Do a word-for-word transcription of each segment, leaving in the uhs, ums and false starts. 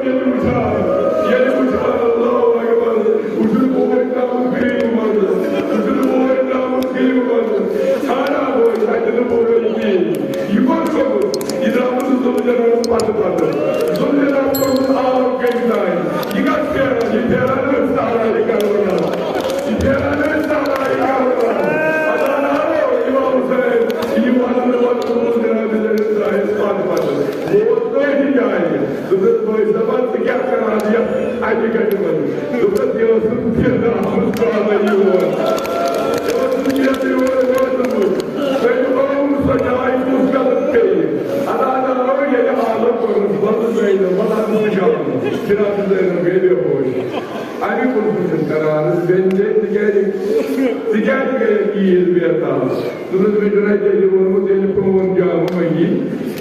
ییٚلہِ وٕچھان، ییٚلہِ وٕچھان، اللہ اکبر، وٕچھُن بوے نامُک غریٖب منٛز، وٕچھُن بوے نامُک غریٖب منٛز، ژھانڈان بوے، تَتہِ نہٕ بوے کِہیٖنۍ۔ یہِ کوٚت گوٚمُت؟ یہِ درٛامُت چھُ ذوالجلالَس پَتہٕ پَتہٕ۔ ذوالجلال کوٚرمُت آب کٔمۍ تام۔ یہِ کَتھ پھیران؟ یہِ پھیران أتھۍ صحرایہِ کربلا۔ یہِ پھیران أتھۍ صحرایہِ کربلا۔ اَدٕ اَنان امام حسین، یہِ وَننہٕ وَننہٕ گوٚمُت جناب زینب زاہِد پَتہٕ پَتہٕ۔ ووت تٔتھۍ جایہِ۔ دوٚپُس، بٲے صٲبا، ژٕ کیٛاہ کران یَتھ اَتہِ گَرِ منٛز؟ دوٚپُس، یہِ ٲسٕم پھیران آمٕژ کالے یور۔ یہِ ٲسٕم پھیران یور وٲژمٕژ۔ تٔمۍ ٲو سۄ جاے کُس غلط پیٚیہِ؟ ادا ادا ٲو ییٚلہِ عالم کوٚرمُت بنٛد زینب، وَلہٕ سُہ چھُ آمُت۔ فِراق زینب گٔے بے ہوش۔ اَمہِ کُن چھُنہٕ کران، بیٚنہِ تِکیٛازِ، تِکیٛازِ گٔیَکھ عیٖد بے تاب؟ دوٚپمَس، مےٚ چھُنہ تیٚلہِ ووٚنمُت، ییٚلہِ پرٛون جامہٕ وَنہِ،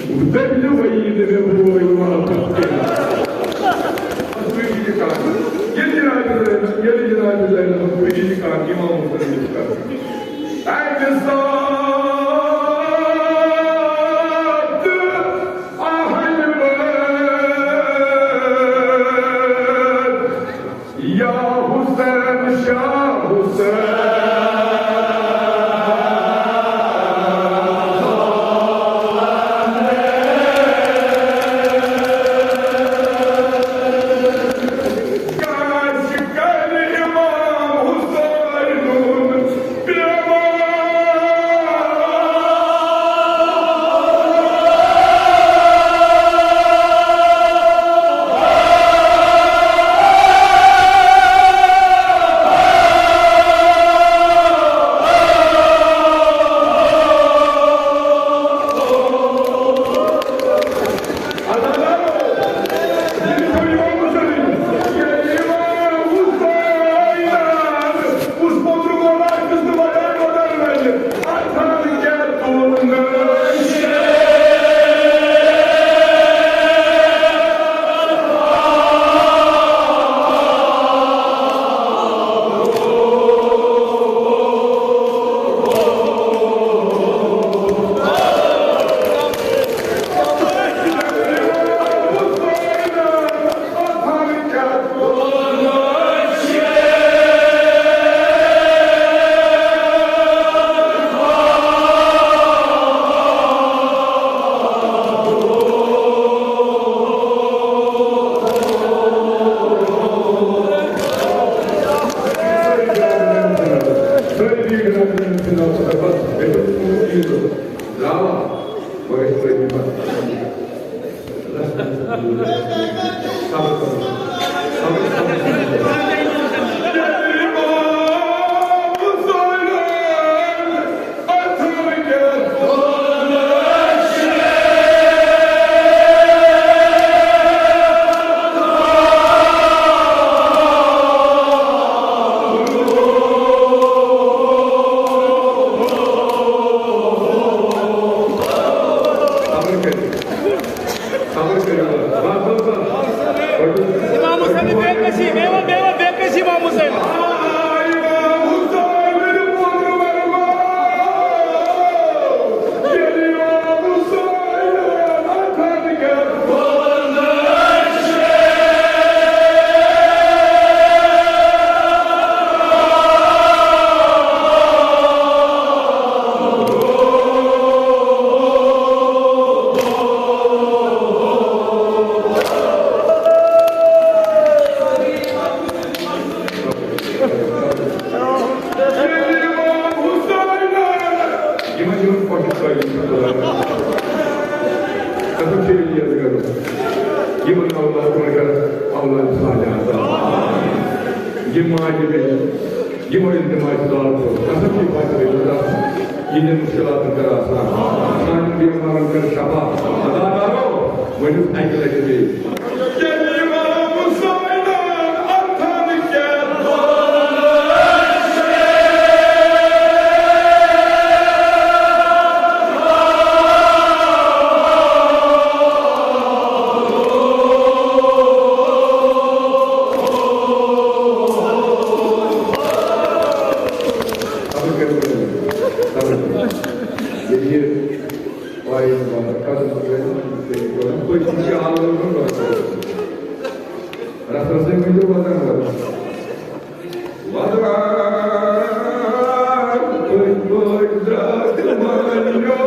تٔمۍ تہِ وَنہِ تہِ مےٚ بوے واپَس کینٛہہ۔ سُے چھِ یہِ کَتھ۔ ییٚلہِ جناب زینب، ییٚلہِ جناب زینب، سُے چھِ یہِ کَتھ، اِمام حُسین چھِ کَتھ۔ اَمہِ ساتہٕ اہل بیت یا حسین شاہ حسین۔ کاش کر امام حسین امام حسین بے کشی، میوہ، میوہ بے کشی امام حسین۔ یِمن یِمن پۄٹھٕ ترٲوِو سا خۄدایا۔ قسم چھِ یہِ یَتھ گرُن۔ یِمن اولاد پٲٹھۍ کر اولاد صالح عطا۔ یِم ماجہِ بیٚنہِ، یِمو ییٚلہِ تِم آسہِ دعا کوٚر، قسم چھِ پتہٕ بیٚیہِ خۄدا۔ یِہِنٛدٮ۪ن مُشکِلاتن کر آسان۔ سانٮ۪ن بیمارن کر شفا۔ عطا کرو، ؤنِو اَکہِ لٹہِ بیٚیہِ۔ صبر کٔرِو، صبر کٔرِو۔ ییٚلہِ یہِ پایہِ وَنان، قدم کٔرِو، پٔتۍ کِنۍ چھِ حال روزان۔ رَس رَسٕے ؤنِو وَدان وَدان۔ وَدان تُہۍ پٲٹھۍ درٛاو تہٕ مٲنِو۔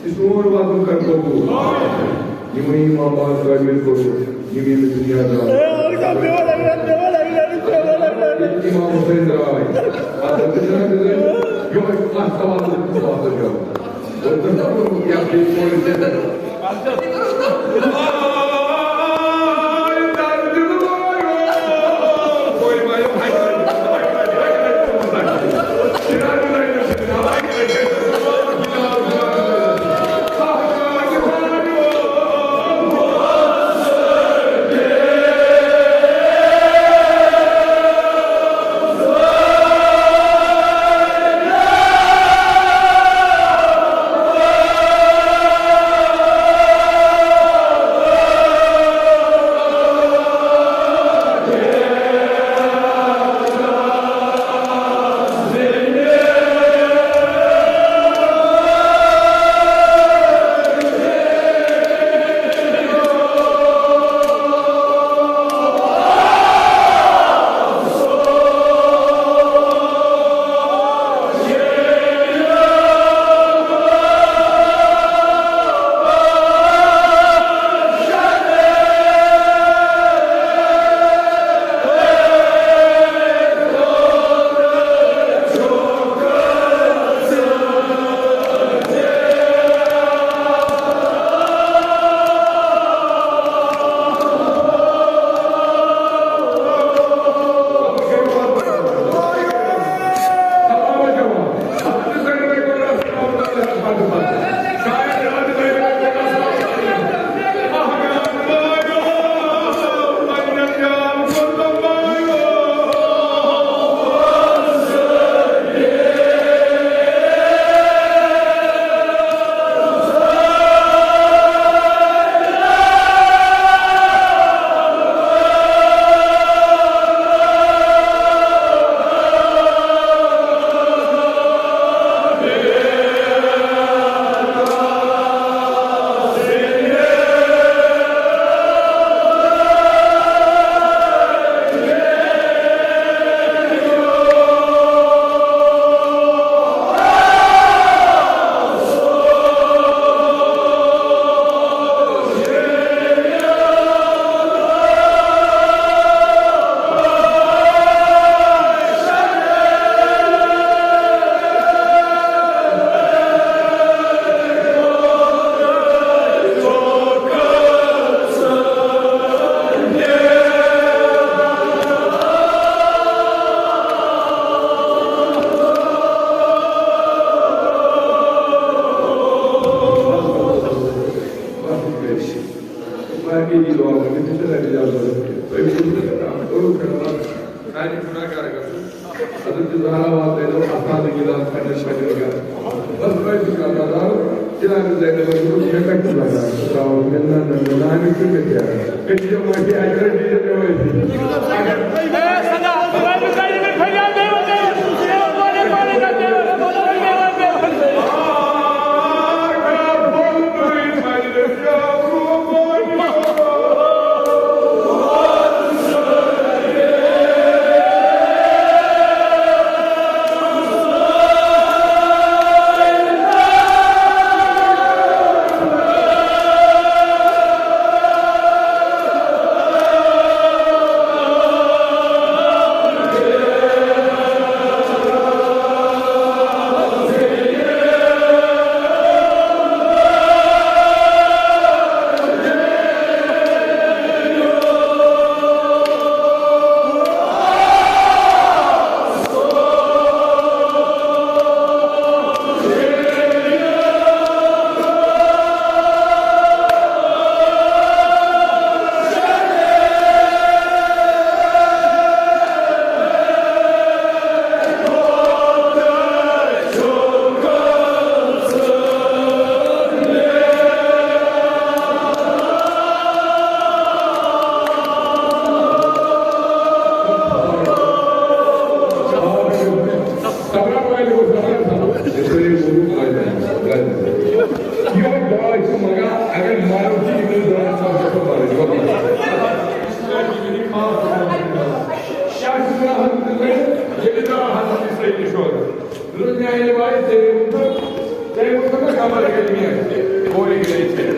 یہِ سون وطن کر قبول۔ یِمے امام باز کٲمِل کوٚرمُت، یِم ییٚمہِ دُنیا درٛاے۔ ییٚلہِ امام حسین درٛاے، پتہٕ تہِ چھُنہ بِزٲرۍ یِہوٚے اکھ سوال چھُ پتہٕ پٮ۪وان۔ اور تُہۍ چھِو یَتھ بیٚیہِ پویِنٛٹ تہِ حضرت زہرا واتنٲیزیو اَستان گِلاس پنٛنٮ۪ن بَچَن گَرٕ۔ بَس رۄپیہِ کَتھ بَتاو، جِنابِ زینبَس دوٚپُکھ، "مےٚ کَتہِ چھُ لَگان؟ ژٕ ترٛاوَکھ مےٚ، نہ، نہ، نہ، نہ، اَمیُک چھُنہٕ مےٚ پیاران۔ مےٚ چھِ یِم وٲتھی اَتہِ رٔٹۍ، یہِ چھِ مےٚ وٲتھی۔" میانہِ وایہِ ژےٚ ووٚنُتھ، ژےٚ ووٚنُتھ مےٚ خبر کٔرۍ مےٚ کورِ گٔے ژےٚ۔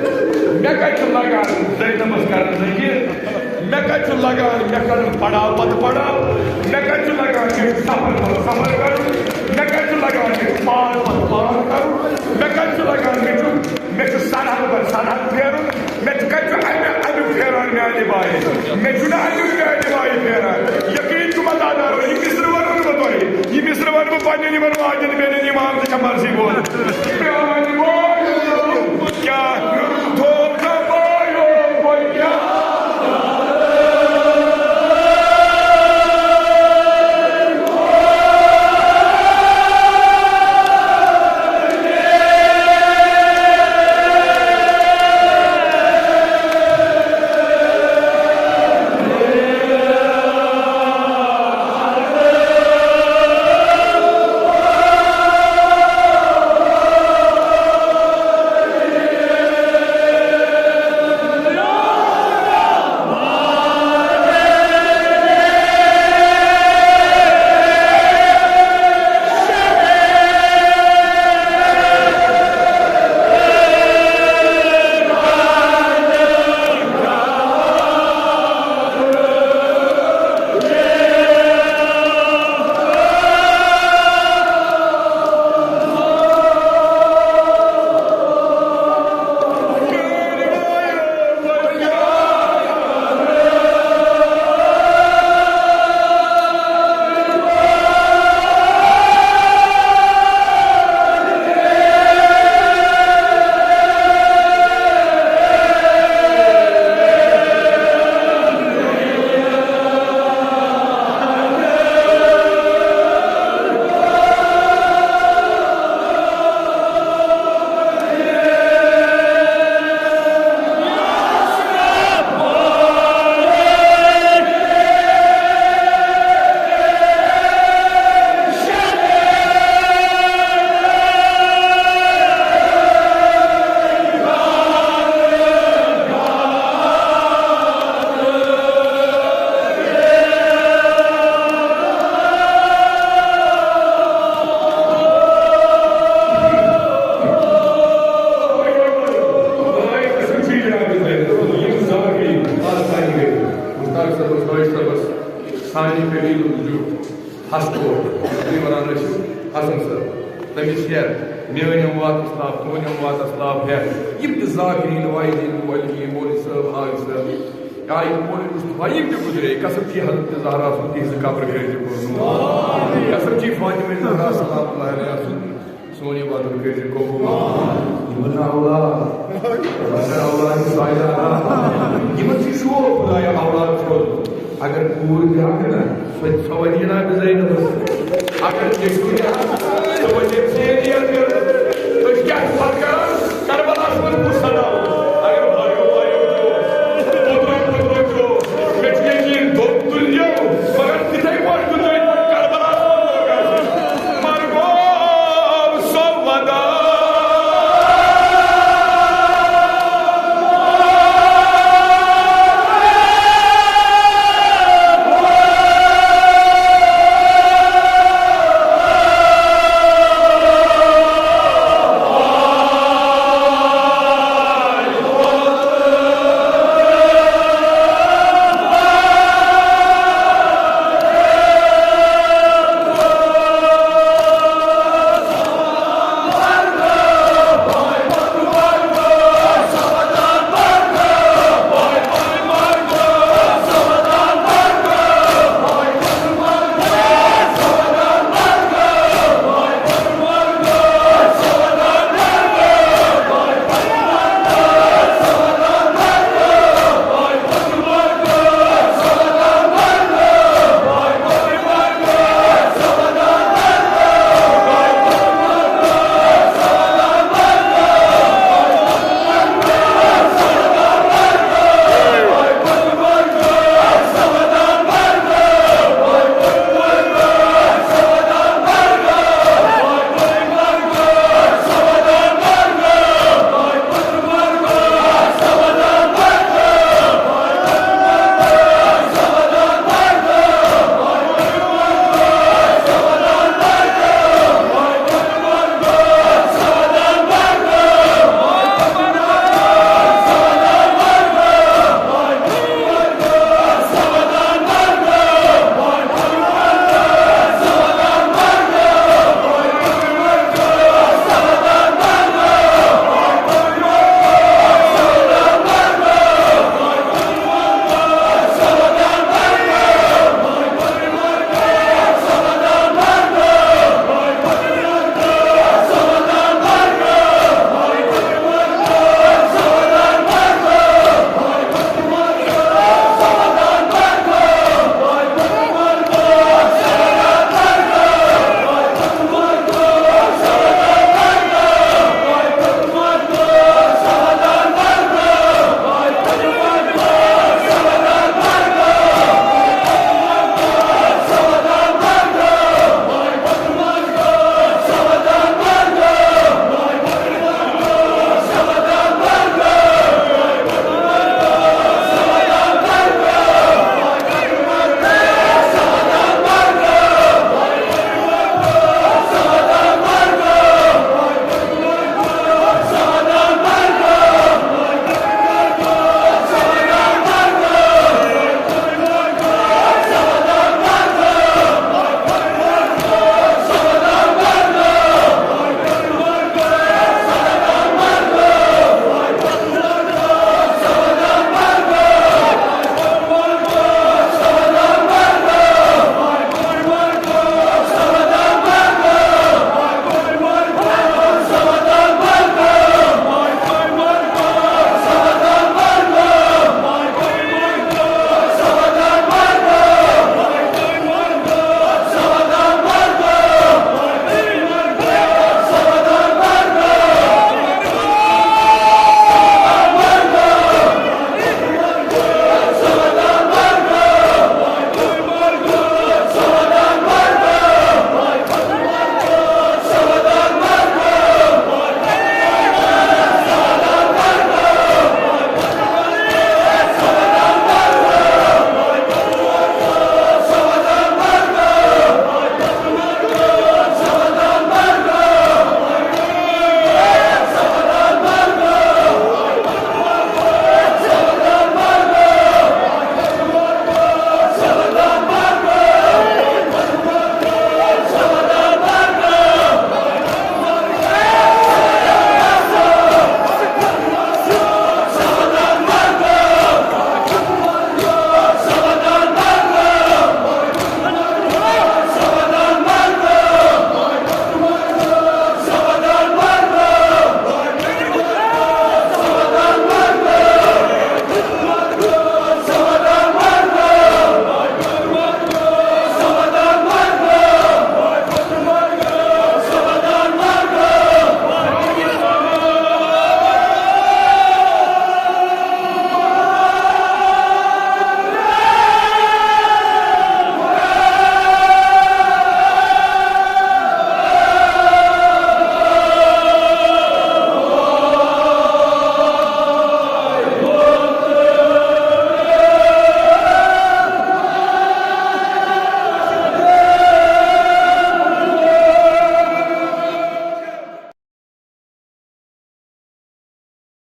مےٚ کَتہِ چھُ لگان زینبَس کَرُن ذکر؟ مےٚ کَتہِ چھُ لگان مےٚ کَرُن پڑاو پتہٕ پڑاو؟ مےٚ کَتہِ چھُ لگان مےٚ چھُ سفر پتہٕ سفر کَرُن؟ مےٚ کَتہِ چھُ لگان مےٚ چھُ پار پتہٕ پار کَرُن؟ مےٚ کَتہِ چھُ لگان مےٚ چھُ، مےٚ چھُ سرحد پتہٕ سرحد پھیرُن؟ مےٚ چھُ کَتہِ چھُ اَمہِ اَمیُک پھیران میانہِ وایہِ؟ مےٚ چھُنہٕ اَمیُک میانہِ وایہِ پھیران۔ یقیٖن چھُ وفادارو، یہِ مِصرٕ وَنو نہٕ بہٕ تۄہہِ، یہِ مِصرٕ وَنہٕ بہٕ پننٮ۪ن یِمن واجٮ۪ن بیٚنٮ۪ن، یِم آمژٕ چھےٚ مرضی بول۔ میانہِ وایہِ کیٛاہ تھوٚو ژےٚ پایو؟ وۄنۍ کیٛاہ؟ سانہِ قبیٖلُک زیُٹھ ہَس کوٚر، تُہۍ وَنان ٲسِو حسن صٲب، تٔمِس ہٮ۪تھ، میٲنۍ اموات اسلاف، تُہٕنٛدۍ اموات اسلاف ہٮ۪تھ، یِم تہِ ذاکرین، واعظین، معلمین، مولوی صٲب، حاج صٲب، یا یِم مولوی مصطفیٰ، یِم تہِ گُزرے، قسم چی حضرت زہرا سُنٛد تِہنٛزِ قبرِ کٔرۍ زِ پُر نوٗر۔ قسم چی فاطمہ زہرا سلام اللہ علیہا سُنٛد سون یہِ وَنُن کٔرۍ زِ قبوٗل۔ یِمن نہٕ اولاد، یِمن نہٕ اولاد صالحہ۔ یِمن چھُ شوق خدایا اولاد سوزُن۔ اگر کوٗر تہِ آسہِ نا، سۄ تہِ، سۄ وَنہِ نا بہٕ زینبس۔ اگر نیٚچوٗ تہِ آسہِ، سۄ وَنہِ